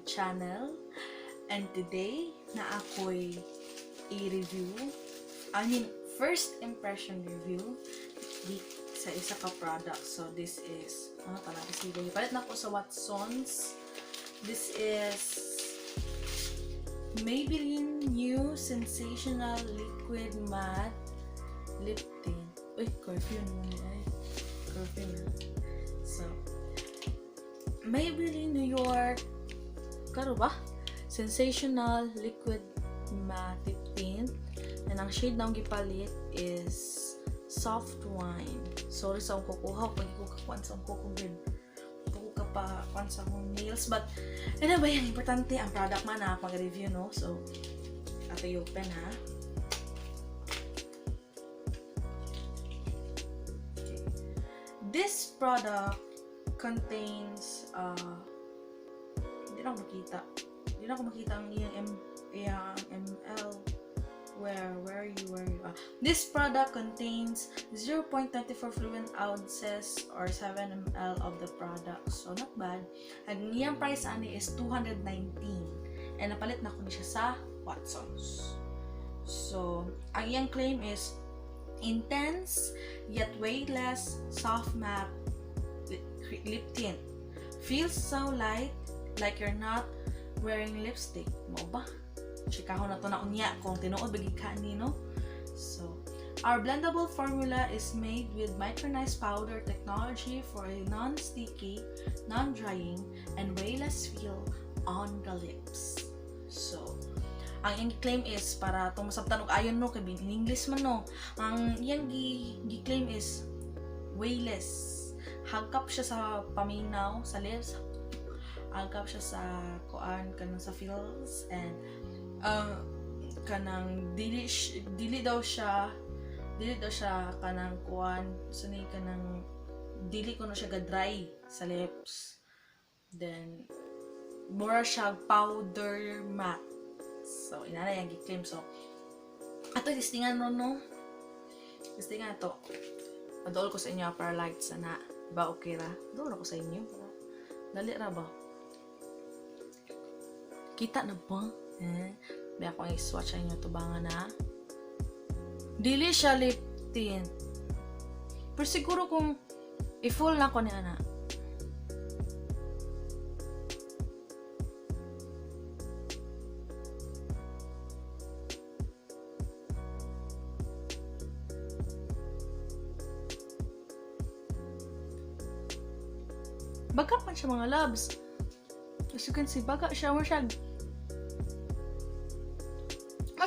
channel. And today, na ako'y i-review, I mean, first impression review di sa isa ka product. So, this is, ano pala, kasi palit na ko sa Watsons. This is Maybelline New Sensational Liquid Matte Lip Tint. Uy, curfew naman ni ay. Curfew na. So, Maybelline New York, karo ba? Sensational Liquid Matte Lip Tint. And ang shade na akong gipalit is Soft Wine. Sorry sa akong kukuha. Pag ko kakuan sa akong kuko, girl. Kuko ka pa kuan sa akong nails. But, anyway, ang importante, ang product man na mag-review, no? So, ato i-open, ha? Okay. This product contains, hindi na ako makita. Hindi na ako makita ang iyang, M, iyang ML. Where are you, where are you? Ah, this product contains 0.24 fluid ounces or 7 ml of the product. So, not bad. Ang iyang price ani is 219. And napalit na ko ni siya sa Watsons. So, ang iyang claim is intense yet weightless soft matte lip tint. Feels so light like you're not wearing lipstick. Mo ba? Chikahon na to na unya kung tinuod bagi ka ni, no? So, our blendable formula is made with micronized powder technology for a non-sticky, non-drying, and weightless feel on the lips. So, ang iyang claim is para itong masabtan og ayon, no, kay in English man, no. Ang iyang gi-claim is weightless. Hagkap siya sa paminaw sa lips. Hagkap siya sa kuan kanang sa feels and kanang dili daw siya kanang kuan sa ni kanang dili kuno siya ga dry sa lips. Then mura siya powder matte. So inana yang gi-claim. So ato testingan ron, no. Testingan ato. Paduol ko sa inyo para lights ana ba, okay ra? Duol ako sa inyo para dali ra ba? Kita na ba? Eh, may akong i-swatch sa inyo tubangan na. Dili siya lip tint. Pero siguro kung i-full na ko ni ana. Baga man siya, mga loves. As you can see, baga siya. Mo siya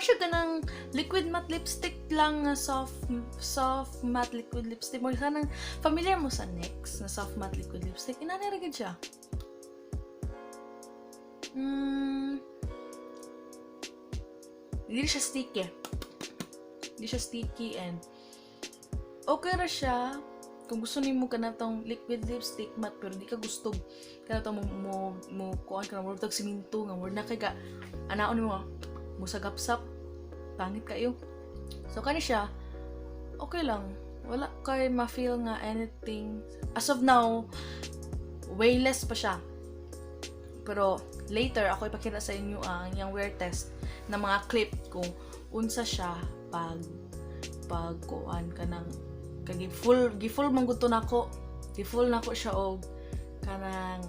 siya ganang liquid matte lipstick lang nga soft matte liquid lipstick. Mo kanang familiar mo sa NYX na soft matte liquid lipstick. Inani ra gid siya. Hindi siya sticky. Hindi siya sticky and okay ra siya kung gusto nimo kanatong liquid lipstick matte pero di ka gusto kanatong mo kuan ka mo tag siminto nga murag na kay ga anaon nimo mo sagapsap, pangit kayo. So kani siya okay lang, wala kay ma-feel nga anything. As of now, way less pa siya, pero later ako ipakita sa inyo ang iyang wear test na mga clip kung unsa siya pag kuan kanang kay gi full man gud to nako, gi full nako siya og kanang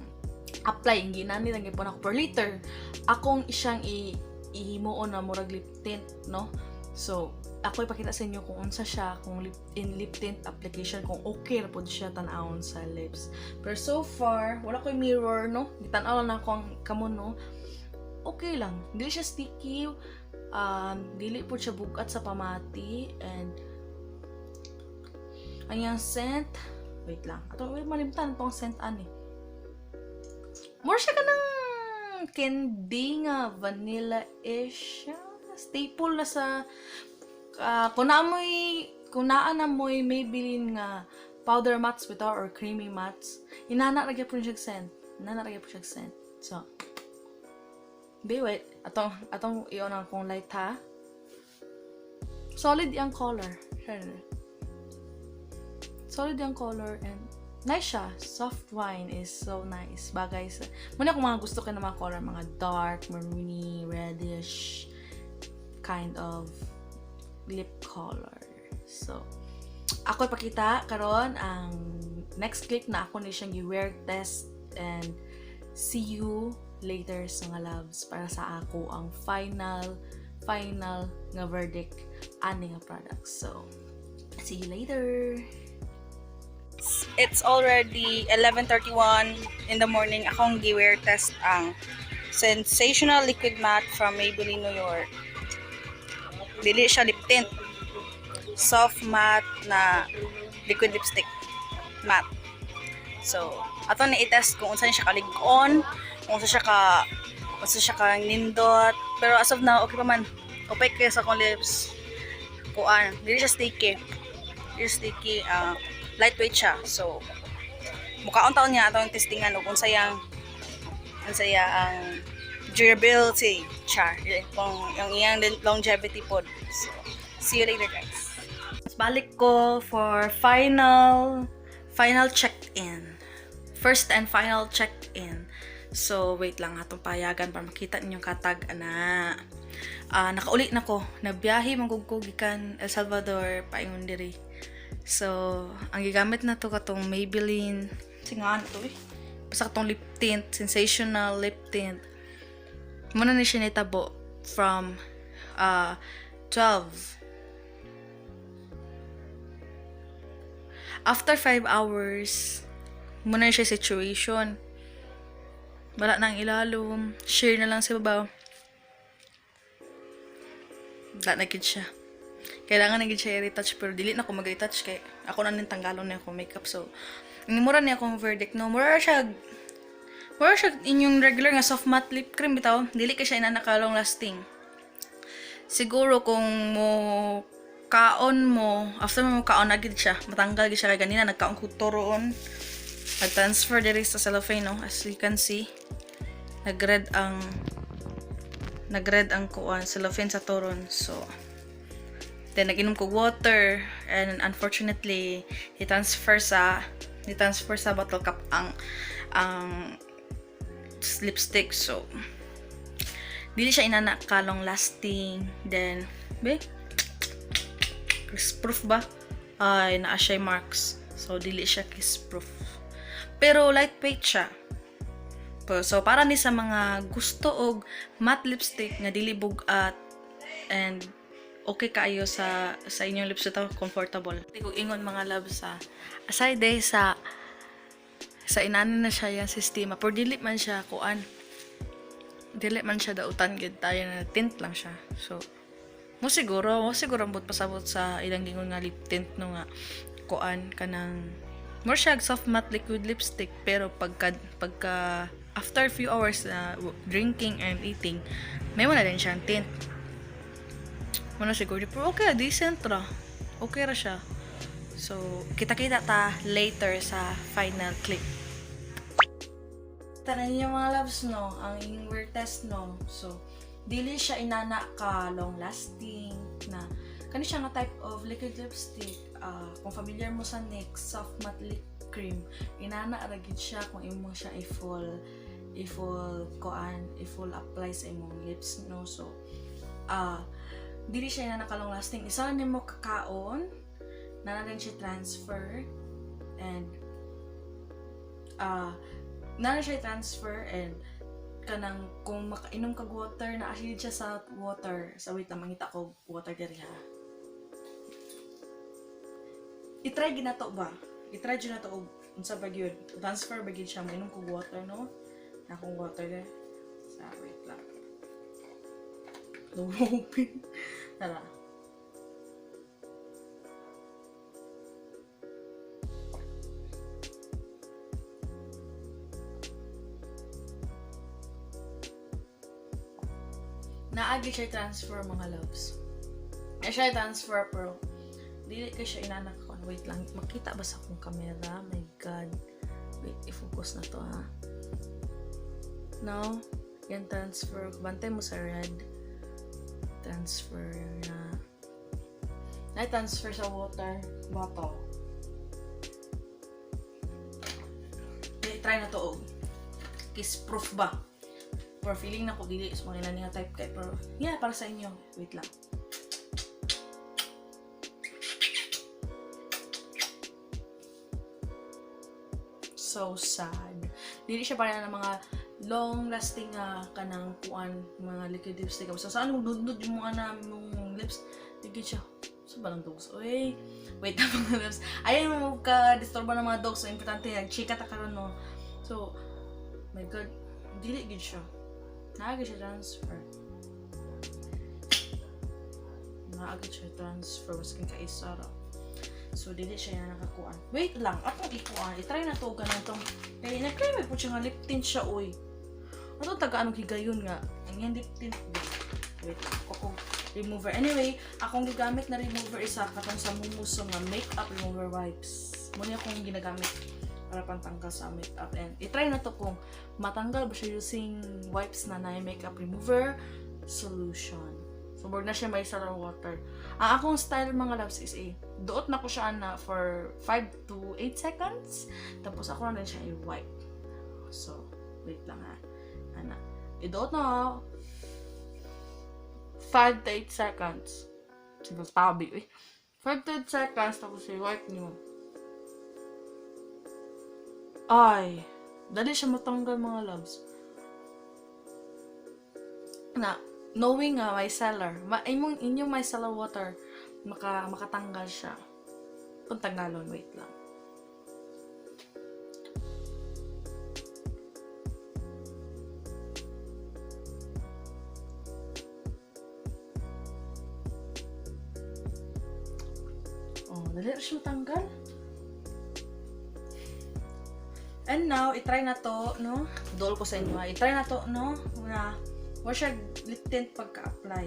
apply ginani lang gyud po nako. Per later akong isiyang i ihimuon na murag lip tint, no. So ako ipakita sa inyo kung unsa siya kung lip tint application, kung okay ra pud siya tan-awon sa lips. Pero so far wala koy mirror, no, gitan-aw lang nako ang kamo, no. Okay lang, dili siya sticky, dili pud siya bugat sa pamati. And ang iyang scent, wait lang, ato wait, malimtan tong scent ani. More siya kanang candy nga vanilla-ish. Staple na sa kung naa na mo'y Maybelline nga powder mattes bitaw or creamy mattes, inana ra gyapon siya scent. Inana ra gyapon siya scent. So, be wait, atong i-on ang akong light ha. Solid yung color. Solid yung color and Nice siya. Soft wine is so nice. Bagay sa... Muna kung mga gusto ka ng mga color, mga dark, maroony, reddish kind of lip color. So, ako ipakita karon ang next clip na ako ni siyang i-wear test and see you later sa mga loves para sa ako ang final final nga verdict ani nga product. So, see you later! It's already 11:31 in the morning. Akong gi-wear test ang Sensational Liquid Matte from Maybelline New York. Dili siya lip tint. Soft matte na liquid lipstick. Matte. So, ato ni i-test kung unsa ni siya kalig-on, kung unsa siya ka nindot. Pero as of now, okay pa man. Okay kaayo sa akong lips. Kuan, dili siya sticky. Dili siya sticky. Ah, lightweight siya. So, mukaon taon niya atong testingan og unsaya ang durability, char, kung yung iyang longevity pod. So, see you later, guys. Balik ko for final final check-in. First and final check-in. So, wait lang, atong payagan para makita ninyong katag ana. Ah, nakauli na ko. Nabiyahe man gud ko gikan El Salvador paingon diri. So, ang gigamit na to katong Maybelline. Singaan to eh. Basta katong lip tint, Sensational lip tint. Muna ni siya nitabo from 12. After 5 hours, muna siya situation. Wala nang ilalom. Share na lang sa babaw. Wala na gid siya. Kailangan na gid siya i-retouch pero dili na ako mag-retouch kay ako na ning tanggalon na akong makeup. So, mura niya akong verdict, no. Mura siya inyong regular nga soft matte lip cream bitaw. Dili kay siya inana ka long lasting. Siguro kung mo kaon mo, after mo kaon na gid siya, matanggal gid siya kay ganina nagkaon ko turon. Nag-transfer diri sa cellophane, no, as you can see. Nag-red ang kuan cellophane sa turon. So, then nag-inom ko water and unfortunately, i-transfer sa bottle cap ang lipstick. So, dili siya inana ka long lasting. Then, be, kiss proof ba? Ay, naa siya marks. So, dili siya kiss proof. Pero lightweight siya. So, para ni sa mga gusto og matte lipstick nga dili bug-at and okay kaayo sa inyong lips ito, comfortable. Di ko ingon, mga loves, sa aside day sa inani na siya yung sistema, pero dili man siya kuan, dili man siya dautan gid tayo na tint lang siya. So, mo siguro ambot pasabot sa ilang gingon nga lip tint, no, nga kuan kanang more siya soft matte liquid lipstick, pero pagka after few hours na drinking and eating, may mo na din siyang tint mo na siguro. Pero okay, decent ra, okay ra siya. So kita-kita ta later sa final clip. Tanan niyo, mga loves, no, ang inyong wear test, no. So dili siya inana ka long lasting na kani siya nga type of liquid lipstick. Ah, kung familiar mo sa NYX soft matte lip cream, inana ra gid siya kung imo siya i-full kuan, i-full apply sa imong lips, no. So dili siya inana ka long lasting. Isa na nimo kakaon na na din siya transfer and na siya transfer and kanang kung makainom kag water na actually siya sa water. Sa wait lang, mangita ko water diri ha. I-try ginato ba, i-try jud nato og unsa ba gyud, transfer ba gyud siya mainom kog water, no, na akong water diri sa, wait lang, no open. Tara. Naagi siya transfer, mga loves. Na siya transfer pero dili kay siya inanak ko. Wait lang, makita ba sa akong camera? My God. Wait, i-focus na to ha. No? Yan, transfer. Bantay mo sa red. Transfer na. Na-transfer sa water bottle. I-try na to og kiss proof ba. Pero feeling na ko dili is mga nga type kay, pero yeah, para sa inyo. Wait lang. So sad. Dili siya para ng mga long lasting nga kanang kuan mga liquid lipstick. So saan mo nudnud yung mga na mong lips? Dili siya. So ba lang dogs? Oy, wait na mga lips. Ayaw mo ka disturbo ng mga dogs. So importante yan. Chika ta karon, no. So, my God, dili gid siya. Naa siya transfer. Naa siya transfer maskin ka isa ra. So, dili siya yan nakakuan. Wait lang, atong ikuan. I-try na to ganun tong. Kaya nag-try po siya nga lip tint siya, uy. Atong taga anong higayon nga. Ang yan lip tint. Wait lang, ako remover. Anyway, akong gigamit na remover isa katong sa Mumuso nga makeup remover wipes. Muna akong ginagamit para pantanggal sa makeup. And i-try na to kung matanggal ba siya using wipes na na makeup remover solution. So, murag na siya micellar water. Ang akong style, mga loves, is eh, duot na ko siya na for 5 to 8 seconds. Tapos ako na din siya i-wipe. So, wait lang ha. Ana. Iduot na 5 to 8 seconds. Sige, tabi eh. 5 to 8 seconds, tapos i-wipe nyo. Ay, dali siya matanggal, mga loves. Na, knowing nga micellar, imong inyong micellar water, makatanggal siya. Kung tanggalon, wait lang. Oh, dali ra siya matanggal. And now, i-try na to, no? Dol ko sa inyo, ha? I-try na to, no? Na, wala siya lip tint pagka-apply.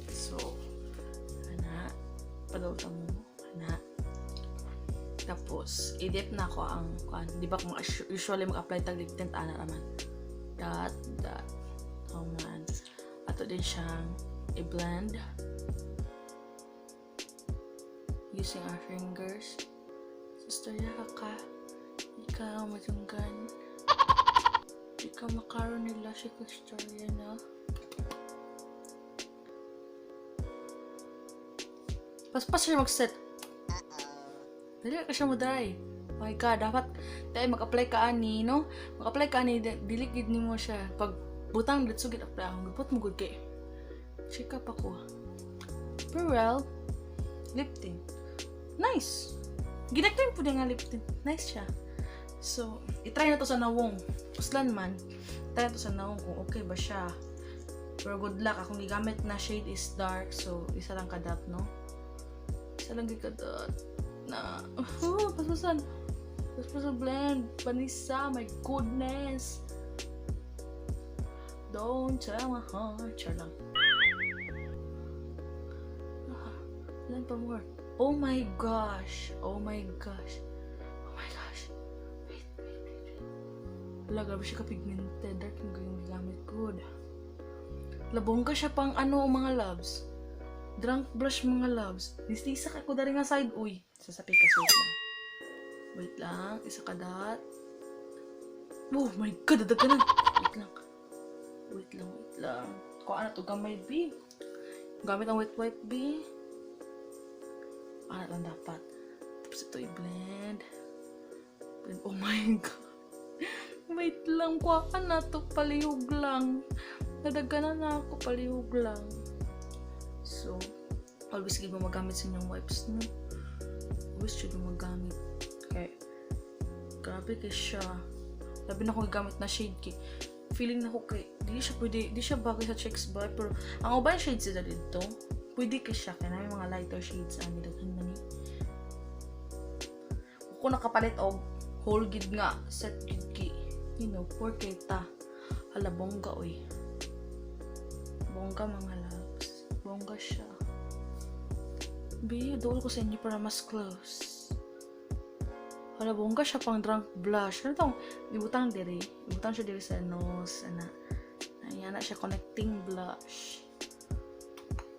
So, ana. Padulta mo. Ana. Tapos, i-dip na ako ang, kuan. Di ba kung usually mag-apply tag lip tint, ana naman. Dot, dot. Oh man. Ato din siyang i-blend using our fingers. Sister, ka. Ikaw matunggan. Ikaw makaroon nila si Custoria na. Paspas siya mag-set. Dali ka siya mo dry. My God, dapat tayo mag-apply ka ani, no? Mag-apply ka ani, dili gid nimo siya. Pag butang dito gid apply akong gipot mo gud kay. Check up ako. Pero well, lip tint. Nice. Ginagtime po nga lip tint. Nice siya. So, i-try na to sa nawong. Uslan man. Try na to sa nawong kung okay ba siya. Pero good luck. Akong gigamit na shade is dark. So, isa lang ka-dot, no? Isa lang ka-dot. Na, oh, paspasan. Paspasan blend. Panisa, my goodness. Don't tell my heart. Char lang. Ah, ilan pa more? Oh my gosh. Oh my gosh. Oh my gosh. Wait, wait, wait, wait. Wala, grabe siya ka-pigmented. Dark yung yung gigamit. Good. Labong ka siya pang ano, mga loves. Drunk blush, mga loves. Nistisa ka ko dari nga side. Uy, sasapi ka. Wait lang. Wait lang. Isa ka dot. Oh my God, dadag ka na. Wait lang. Wait lang, wait lang. Kuha na to gamay, B. Gamit ang wet wipe, B. Ano lang dapat. Tapos ito i-blend. Blend. Oh my God. Wait lang, kuha ka na to. Palihog lang. Nadaghanan na ako, palihog lang. So, always give mo magamit sa inyong wipes, no? Always should mo magamit. Okay. Grabe kay siya. Labi na akong gamit na shade kay feeling na ko kay di siya pwede, di siya bagay sa cheeks ba, pero ang uban shades sila dito pwede kay siya kay namin mga lighter shades ani daghan man ni ko nakapalit og whole gid nga set gid ki poor kay ta. Hala, bongga oy, bongga, mga loves, bongga siya. Bi, dool ko sa inyo para mas close. Hala, bongga siya pang drunk blush. Ano tong ibutang diri? Ibutang siya diri sa nose, ana. Ayan na siya, connecting blush.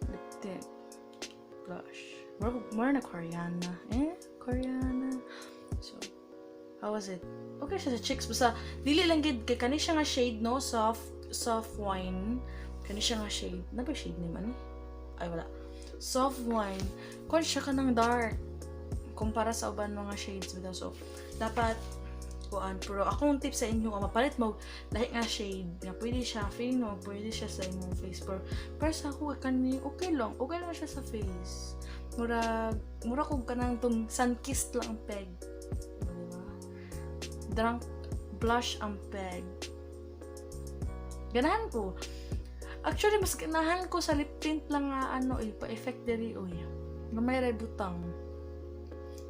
Lip tint. Blush. More na Koreana. Eh? Koreana. So, How was it? Okay siya sa cheeks. Basta, dili lang gid kay kani siya nga shade, no? Soft, soft wine. Kani siya nga shade. Naa ba shade ni man eh? Ay, wala. Soft wine. Kuan siya kanang dark kumpara sa uban mga shades bitaw. So, dapat kuan, pero akong tip sa inyo nga mapalit mo lahi nga shade nga pwede siya, feeling mo pwede siya sa imong face, pero para sa ako kani okay lang siya sa face. Murag mura kog kanang tong sun-kissed lang ang peg. Diba? Drunk blush ang peg. Ganahan ko. Actually, mas ganahan ko sa lip tint lang nga ano eh, pa-effect diri oy. Gamay ra butang.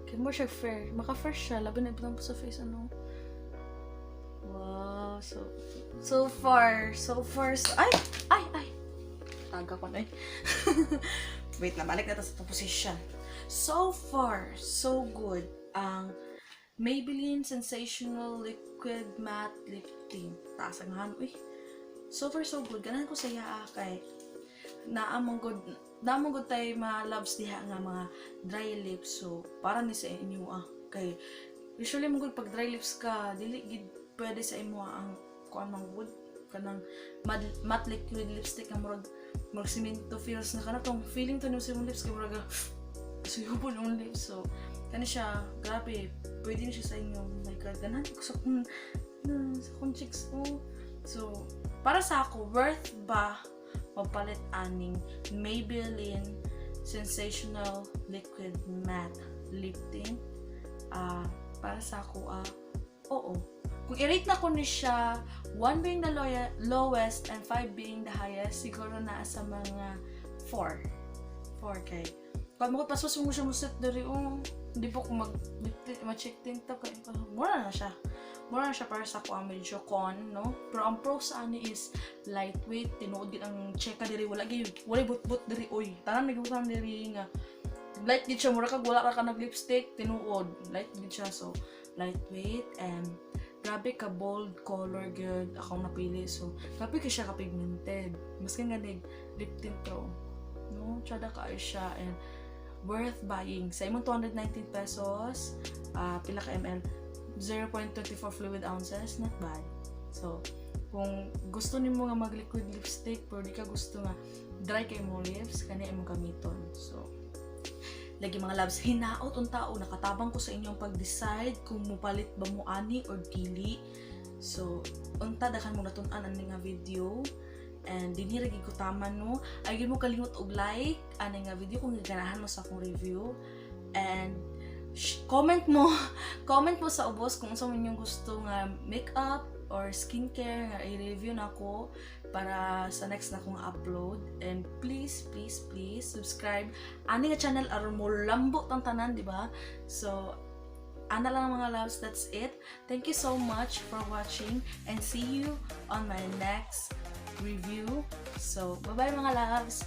Kay mo siya fair. Maka-fresh siya. Labi na ibutang po sa face, ano. Wow. So far, so, ay! Ay! Ay! Taga ko na eh. Wait na, balik na ta sa position. So far, so good ang Maybelline Sensational Liquid Matte Lip Tint. Taas ang han. Uy. So far, so good. Ganahan ko sa iya kay naa man gud tay mga loves diha nga mga dry lips, so para ni sa inyo ah, kay usually man gud pag dry lips ka, dili gid pwede sa imo ang kuan man gud kanang matte liquid lipstick nga murag murag simento feels na kana tong feeling to nimo sa imong lips kay murag suyubon yung lips. So kani siya, grabe, pwede ni siya sa inyo. Oh my God, ganahan ko sa akong cheeks, oh. So para sa ako, worth ba magpalit aning Maybelline Sensational Liquid Matte Lip Tint? Ah, para sa ako, ah, oo. Kung i-rate na ko ni siya, 1 being the lowest and 5 being the highest, siguro naa sa mga 4. 4 kay. Pag mo pasos mo siya mo set diri, oh, hindi po ko mag ma-check tint to kay mura na siya. Mura na siya para sa ako ang medyo con, no? Pero ang pro sa ani is lightweight, tinuod gid ang cheka diri, wala gyud wala but-but diri oy. Tanan nagbutan diri nga light gid siya, mura kag wala ka nag lipstick, tinuod. Light gid siya, so lightweight and grabe ka bold color gyud akong napili. So grabe ka siya ka pigmented. Maski nga nig lip tint pro. No, tsada kaayo siya and worth buying. Sa imong 219 pesos, pila ka ml? 0.24 fluid ounces, not bad. So, kung gusto nimo nga mag liquid lipstick pero di ka gusto nga dry kay mo lips, kani imong gamiton. So, lagi mga loves, hinaot unta og nakatabang ko sa inyong pag-decide kung mupalit ba mo ani or dili. So, unta daghan mo natun-an ani nga video. And dinhi ra gid ko taman, no. Ay gid mo kalimot og like ani nga video kung ganahan mo sa akong review. And comment mo sa ubos kung unsa man inyong gusto nga makeup or skincare nga i-review nako para sa next na kong upload. And please, please, please subscribe ani nga channel aron mo lambo tang tanan, di ba? So, ana lang, mga loves, that's it. Thank you so much for watching and see you on my next review. So, bye-bye, mga loves.